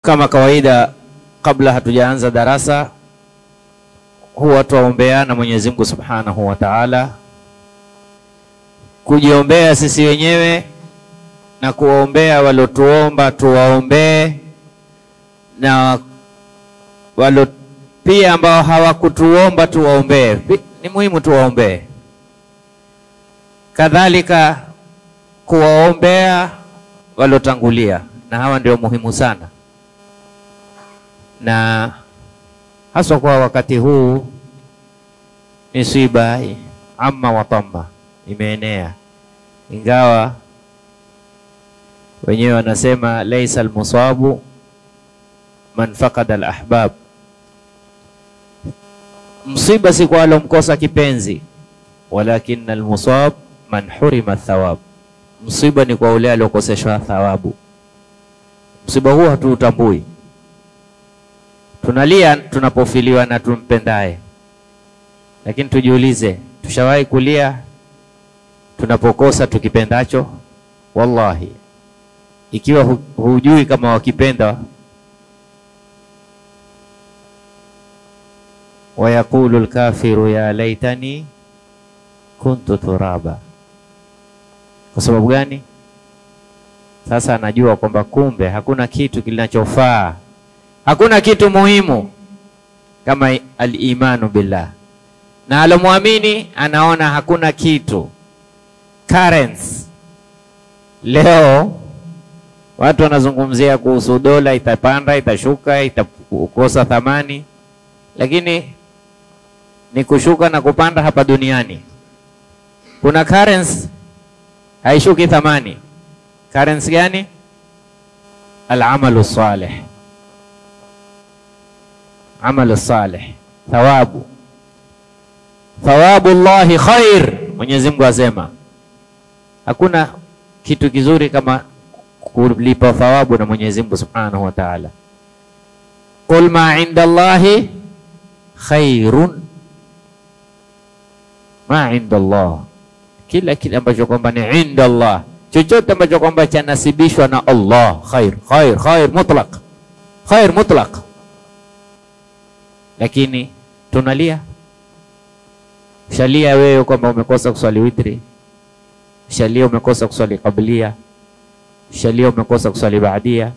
Kama kawaida, kabla hatujaanza darasa huwa tuombeana Mwenyezi Mungu Subhanahu wa Ta'ala, kujiombea sisi wenyewe na kuwaombea walotuomba tuwaombee, na walo pia ambao hawakutuomba tuwaombee. Ni muhimu tuwaombee. Kadhalika kuwaombea walotangulia, na hawa ndio muhimu sana, na haswa kwa wakati huu misiba amma wa tamma imeenea, ingawa wenyewe wanasema laisa almusabu man faqada alahbab, msiba si kwa alomkosa kipenzi, walakin almusab man hurima thawab, msiba ni kwa ule aliokoseshwa thawabu. Msiba huu hatuutambui, tunalia tunapofiliwa na tumpendaye, lakini tujiulize, tushawahi kulia tunapokosa tukipendacho? Wallahi, ikiwa hujui kama wakipenda, wayaqulu alkafiru ya laitani kuntu turaba. Kwa sababu gani? Sasa anajua kwamba kumbe hakuna kitu kinachofaa, hakuna kitu muhimu kama al-imanu billah, na alomwamini anaona hakuna kitu. Currency leo watu wanazungumzia kuhusu dola itapanda, itashuka, itakosa thamani, lakini ni kushuka na kupanda hapa duniani. Kuna currency haishuki thamani. Currency gani? Al-amalu salih. Amalu salih, thawabu. Thawabu Allahi khair, Mwenyezi Mungu asema. Hakuna kitu kizuri kama kulipa thawabu na Mwenyezi Mungu Subhanahu wa Ta'ala. Qul ma inda Allahi khairun, ma inda Allah, kila kile ambacho kwamba ni inda Allah, chochote ambacho kwamba chanasibishwa na Allah, khair, khair, khair mutlaq, khair mutlaq. Lakini tunalia, shalia wewe kwamba umekosa kuswali witri, shalia umekosa kuswali qablia, ushalia umekosa kuswali baadia,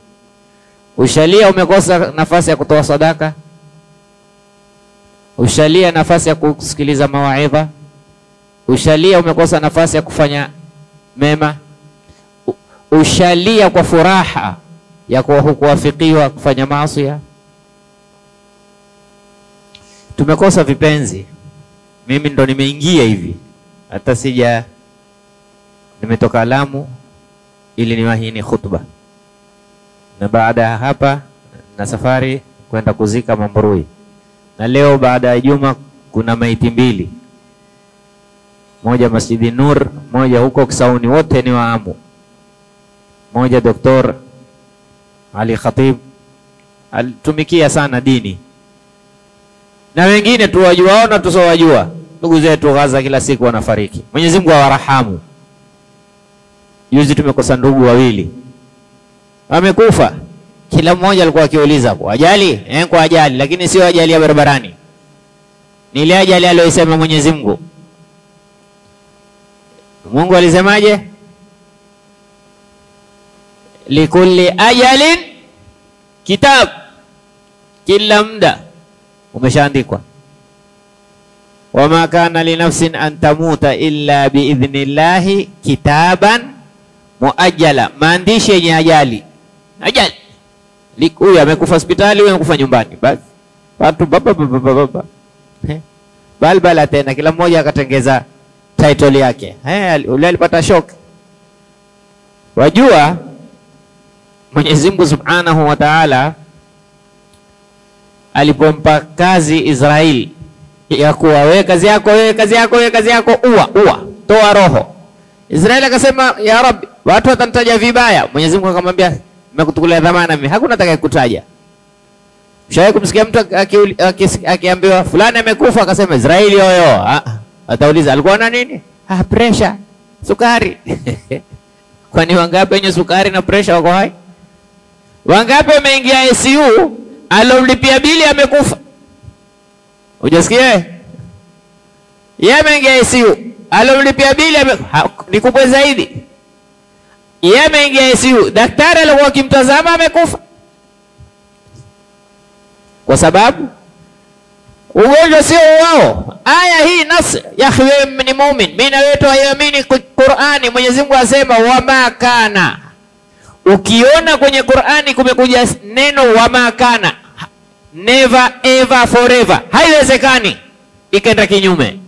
ushalia umekosa nafasi ya kutoa sadaka, ushalia nafasi ya kusikiliza mawaidha, ushalia umekosa nafasi ya kufanya mema, ushalia kwa furaha ya kuwa hukuwafikiwa kufanya maasi. Tumekosa vipenzi. Mimi ndo nimeingia hivi, hata sija, nimetoka Lamu ili niwahi ni khutba, na baada ya hapa na safari kwenda kuzika Mambrui, na leo baada ya Juma kuna maiti mbili, moja Masjidi Nur, moja huko Kisauni, wote ni waamu. Moja Dr. Ali Khatib alitumikia sana dini, na wengine tuwajuao na tusowajua. Ndugu zetu Gaza kila siku wanafariki, Mwenyezi Mungu awarahamu. Juzi tumekosa ndugu wawili wamekufa, kila mmoja alikuwa akiuliza kwa ajali, kwa ajali, lakini sio ajali ya barabarani, ni ile ajali aliyosema Mwenyezi Mungu. Mungu alisemaje? Likulli ajalin kitab, kila muda umeshaandikwa. Wama kana linafsin an tamuta illa biidhnillahi kitaban muajjala, maandishi yenye ajali. Ajali, huyu amekufa hospitali, huyu amekufa nyumbani, basi watu baba baba baba balbala tena, kila mmoja akatengeza title yake. Yule alipata shock. Wajua Mwenyezi Mungu Subhanahu wa Ta'ala alipompa kazi Israeli ya kuwa wewe kazi yako, wewe kazi yako, wewe kazi yako, ua ua, toa roho. Israeli akasema ya Rabbi, watu watanitaja vibaya. Mwenyezi Mungu akamwambia nimekutukulia dhamana mimi, hakuna atakayekutaja. Ushawahi kumsikia mtu akiambiwa fulani amekufa akasema Israeli hoyo? Atauliza alikuwa na nini? Ah, pressure, sukari. Kwani wangapi wenye sukari na pressure wako hai? Wangapi wameingia ICU alomlipia bili amekufa? Hujasikia? Yeye ameingia ICU, alomlipia bili ni kubwa zaidi. Yeye ameingia ICU, daktari alikuwa akimtazama amekufa. Kwa sababu ugonjwa sio wao. Aya hii nas ya wewe ni muumini, mimi na wewe tuamini Qur'ani. Mwenyezi Mungu asema wama kana. Ukiona kwenye Qur'ani kumekuja neno wama kana, never ever forever, haiwezekani ikaenda kinyume.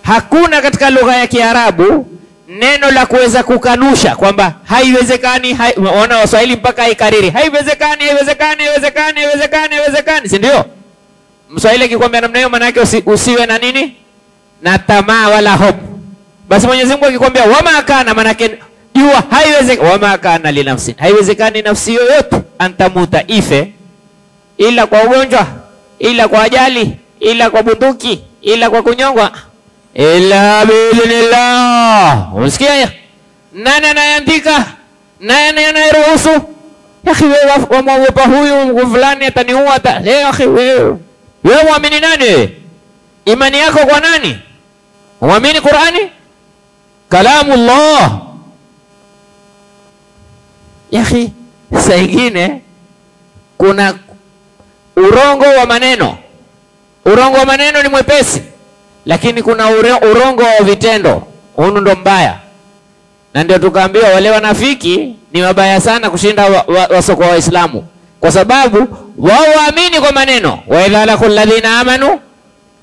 Hakuna katika lugha ya Kiarabu neno la kuweza kukanusha kwamba haiwezekani. Ona Waswahili mpaka ikariri haiwezekani, haiwezekani, haiwezekani, haiwezekani, haiwezekani, si ndio? Mswahili akikwambia namna hiyo maana yake usiwe na nini, na tamaa wala hope. Basi Mwenyezi Mungu akikwambia wama kana, maana yake jua haiwezekani. Wama kana li nafsin, haiwezekani nafsi yoyote antamuta, ife, ila kwa ugonjwa, ila kwa ajali, ila kwa bunduki, ila kwa kunyongwa, illa biidhnillah. Unasikia? Nani anayeandika? Nani anayeruhusu? Ya akhi wewe wamwogopa huyu Mungu fulani ataniua. Ya akhi wewe, wewe muamini nani? Imani yako kwa nani? Muamini Qur'ani? Kalamullah. Ya akhi, saa ingine kuna urongo wa maneno. Urongo wa maneno ni mwepesi, lakini kuna urongo wa vitendo, huu ndo mbaya. Na ndio tukaambiwa wale wanafiki ni wabaya sana kushinda wasoko wa Waislamu, kwa sababu wao waamini kwa maneno, wa idha laqul ladhina amanu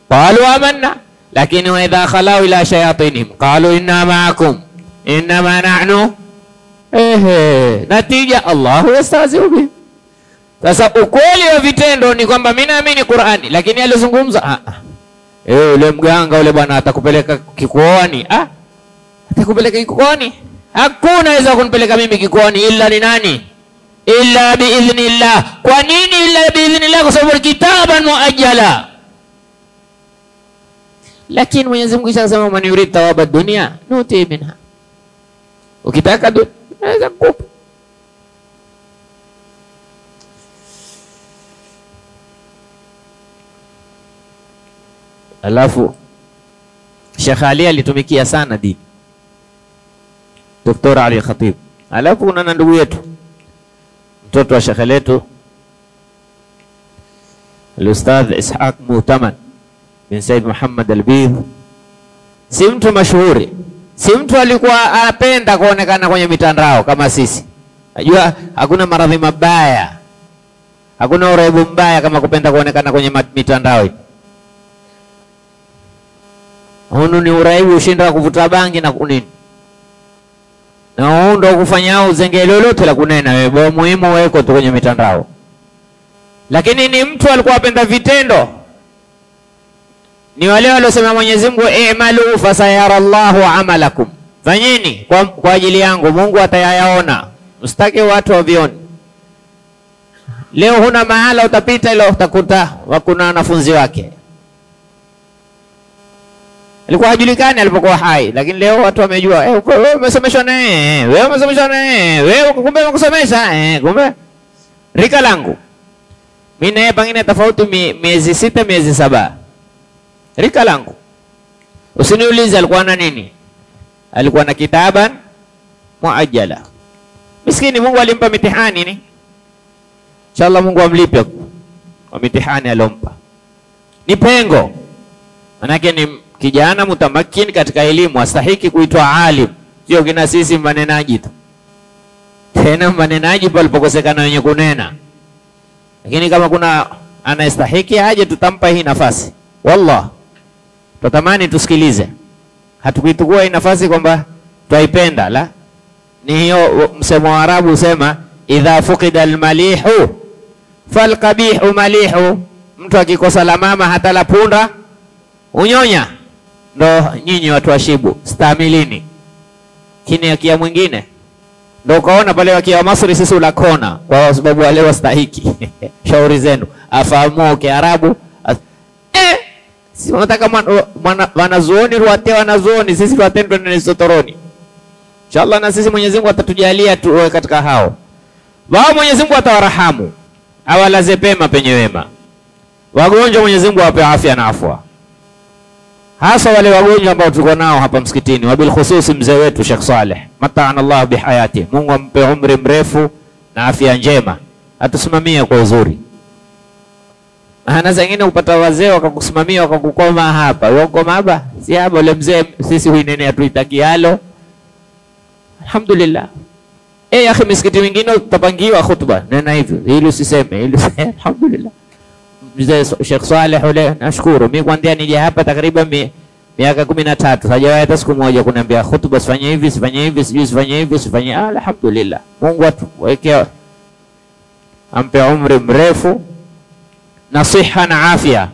qalu amanna, lakini wa idha khalau ila shayatinihim qalu inna ma'akum inma nahnu. Natija Allahu yastazi'u bihim. Sasa ukweli wa vitendo ni kwamba mimi naamini Qur'ani, lakini alizungumza ule mganga ule bwana atakupeleka kikoani. Atakupeleka kikoani? Hakuna aweza kunipeleka mimi kikoani illa ni nani? Illa biidhnillah. Kwa nini illa biidhnillah? Kwa sababu kitaban muajjala. Lakini Mwenyezi Mungu akisema man yurid thawaba dunya nuti minha, ukitaka naweza kukupa. Alafu Sheikh Ali alitumikia sana dini, Dr. Ali Khatib. Alafu kuna ndugu yetu, mtoto wa Sheikh letu Al-Ustadh Ishaq Mutaman bin Said Muhammad Al-Bidh. Si mtu mashuhuri, si mtu alikuwa anapenda kuonekana kwenye mitandao kama sisi. Najua hakuna maradhi mabaya, hakuna uraibu mbaya kama kupenda kuonekana kwenye mitandao. Hunu ni uraibu ushinda wa kuvuta bangi na kunini, na huu ndo kufanyao uzenge lolote la kunena wewe, muhimu weko tu kwenye mitandao. Lakini ni mtu alikuwa apenda vitendo. Ni wale waliosema Mwenyezi Mungu i'malu fasayarallahu amalakum, fanyeni kwa ajili yangu, Mungu atayaona, msitake watu wavione. Leo huna mahala utapita ila utakuta kuna wanafunzi wake. Alikuwa hajulikani alipokuwa hai, lakini leo watu wamejua, wewe umesomeshwa naye, wewe umesomeshwa naye, wewe kumbe umekusomesha, kumbe rika langu. Mimi naye pengine tofauti miezi 6 miezi 7. Rika langu. Usiniulize alikuwa na nini? Alikuwa na kitaban muajjala. Miskini Mungu alimpa mitihani ni. Inshallah Mungu amlipe kwa mitihani alompa. Ni pengo. Manake ni kijana mutamakin katika elimu, astahiki kuitwa alim. Sio kina sisi manenaji tu. Tena manenaji palipokosekana wenye kunena. Lakini kama kuna anastahiki aje, tutampa hii nafasi. Wallah, tutamani tusikilize. Hatukuitukua hii nafasi kwamba twaipenda, la. Ni hiyo msemo wa Arabu usema idha fuqida almalihu falqabihu malihu, mtu akikosa la mama hata la punda unyonya. Ndo nyinyi watu wa Shibu stamilini. Kini akia mwingine ndo ukaona pale wakia wa Masri sisi ulakona kwa sababu wale wastahiki. Shauri zenu afahamu Kiarabu. Si wanataka wanazuoni ruate wanazuoni, sisi tuatendwe na sotoroni. Inshallah na sisi Mwenyezi Mungu atatujalia tuwe katika hao. Wao Mwenyezi Mungu atawarahamu, awalaze pema penye wema. Wagonjwa Mwenyezi Mungu awape afya na afwa. Hasa wale wagonjwa ambao tuko nao hapa msikitini, wabil khususi mzee wetu Sheikh Saleh, mata'ana Allah bihayati. Mungu ampe umri mrefu na afya njema, atusimamie kwa uzuri. Maana zingine upata wazee wakakusimamia wakakukoma hapa. Wewe ukoma hapa? Si hapa ule mzee sisi huinene hatuitaki halo. Alhamdulillah. Eh, akhi, misikiti mingine utapangiwa khutba. Nena hivyo, hili usiseme, hili. Alhamdulillah. Mzee Sheikh Saleh ule nashukuru. Mimi kwanza nije hapa takriban miaka 13. Hajawahi hata siku moja kuniambia khutba sifanye hivi, sifanye hivi, sijui sifanye hivi, sifanye. Alhamdulillah. Mungu atuweke, ampe umri mrefu na siha na afya.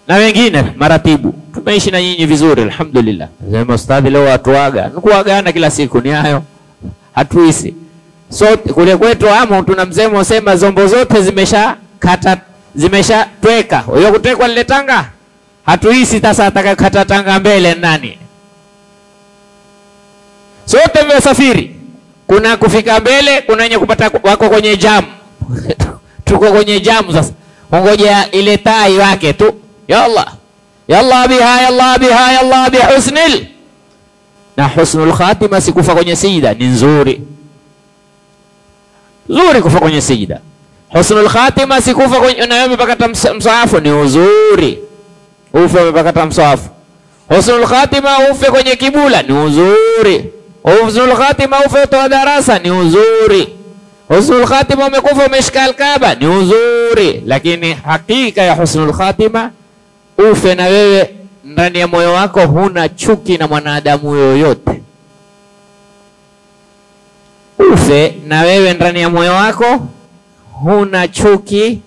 Na wengine maratibu. Tumeishi na nyinyi vizuri alhamdulillah. Sema ustadhi leo atuaga. Nikuagana kila siku ni hayo. Hatuisi. So kule kwetu amo tuna msemo sema zombo zote zimesha kata, zimesha tweka. Huyo kutekwa lile tanga. Hatuisi sasa atakakata tanga mbele nani? Sote mmesafiri. Kuna kufika mbele, kuna wenye kupata wako kwenye jam. Tuko kwenye jamu sasa. Ngoja ile tai wake tu. Ya Allah. Ya Allah biha, ya Allah biha, ya Allah bi husnil. Na husnul khatima si kufa kwenye sijida ni nzuri. Nzuri kufa kwenye sijida. Husnul khatima si kufa kwenye na wewe umepakata msaafu ni uzuri. Ufe umepakata msaafu. Husnul khatima ufe kwenye kibula ni uzuri. Husnul khatima ufe toa darasa ni uzuri. Husnul khatima umekufa umeshika alkaba ni uzuri. Lakini hakika ya husnul khatima ufe na wewe ndani ya moyo wako huna chuki na mwanadamu yoyote. Ufe na wewe ndani ya moyo wako huna chuki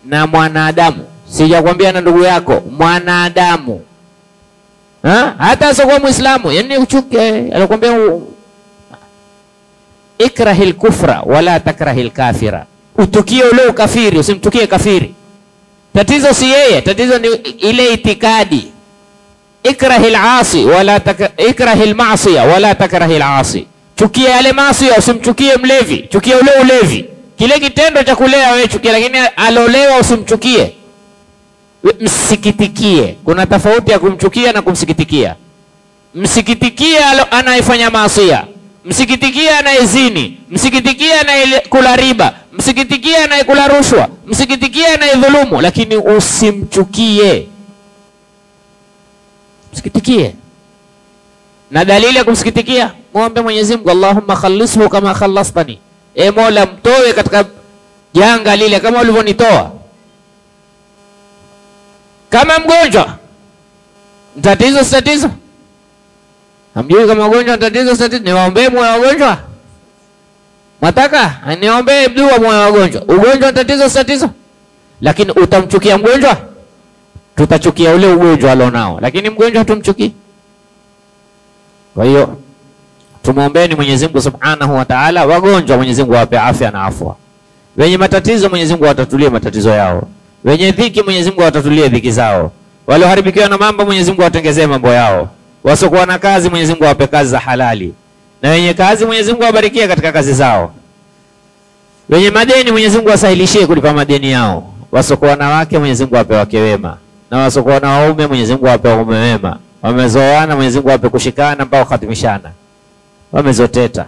na mwanadamu. Sijakwambia na ndugu yako, mwanadamu. Ha? Hata sio kwa Muislamu, yani uchuki alikwambia ikrahil kufra wala takrahil kafira. Utukie ule ukafiri, usimtukie kafiri. Tatizo si yeye, tatizo ni ile itikadi. Ikrahil asi wala ikrahil maasiya wala takrahil asi. Chukia yale maasi, usimchukie mlevi, chukia ule ulevi. Kile kitendo cha kulea wewe chukia, lakini alolewa usimchukie. Msikitikie. Kuna tofauti ya kumchukia na kumsikitikia. Msikitikie anayefanya maasiya. Msikitikie anayezini, msikitikie anayekula riba, msikitikie anayekula rushwa, msikitikie anayedhulumu, lakini usimchukie. Msikitikie. Na dalili ya kumsikitikia, muombe Mwenyezi Mungu, Allahumma khallishu kama khallastani. E Mola, mtoe katika janga lile kama ulivyonitoa. Kama mgonjwa, tatizo si tatizo? Hamjui kama ugonjwa tatizo si tatizo? Niwaombee moyo wa wagonjwa? Mwataka niombee dua moyo wa wagonjwa? Ugonjwa tatizo si tatizo? Lakini utamchukia mgonjwa? Tutachukia ule ugonjwa alionao, lakini mgonjwa hatumchukii. Kwa hiyo tumuombeeni Mwenyezi Mungu Subhanahu wa Ta'ala, wagonjwa Mwenyezi Mungu awape afya na afwa. Wenye matatizo Mwenyezi Mungu awatatulie matatizo yao. Wenye dhiki Mwenyezi Mungu awatatulie dhiki zao. Walioharibikiwa na mambo Mwenyezi Mungu awatengezee mambo yao. Wasokuwa na kazi Mwenyezi Mungu awape kazi za halali. Na wenye kazi Mwenyezi Mungu awabarikie katika kazi zao. Wenye madeni Mwenyezi Mungu awasahilishie kulipa madeni yao. Wasokuwa na wake Mwenyezi Mungu awape wake wema. Na wasokuwa na waume Mwenyezi Mungu awape waume wema. Wamezoana Mwenyezi Mungu awape kushikana mpaka kuhatimishana. Wamezoteta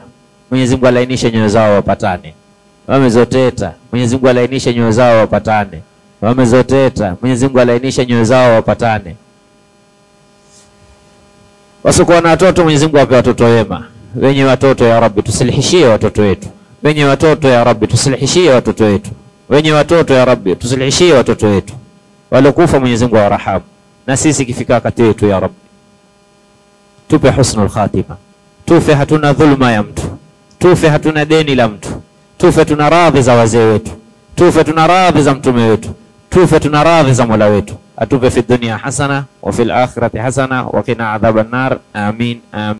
Mwenyezi Mungu alainishe nyoyo zao wapatane. Wamezoteta Mwenyezi Mungu alainishe nyoyo zao wapatane. Wamezoteta Mwenyezi Mungu alainishe nyoyo zao wapatane. Wasokuwa na watoto Mwenyezi Mungu awape watoto wema. Wenye watoto ya Rabbi tusilihishie watoto wetu. Wenye watoto ya Rabbi tusilihishie watoto wetu. Wenye watoto ya Rabbi tusilihishie watoto wetu. Walokufa Mwenyezi Mungu awarahamu. Na sisi kifika wakati wetu ya Rabbi tupe husnul khatima. Tufe hatuna dhulma ya mtu. Tufe hatuna deni la mtu. Tufe tuna radhi za wazee wetu. Tufe tuna radhi za mtume wetu. Tufe tuna radhi za Mola wetu. Atupe fi dunia hasana wa fil akhirati hasana wa qina adhaban nar. Amin. Amin.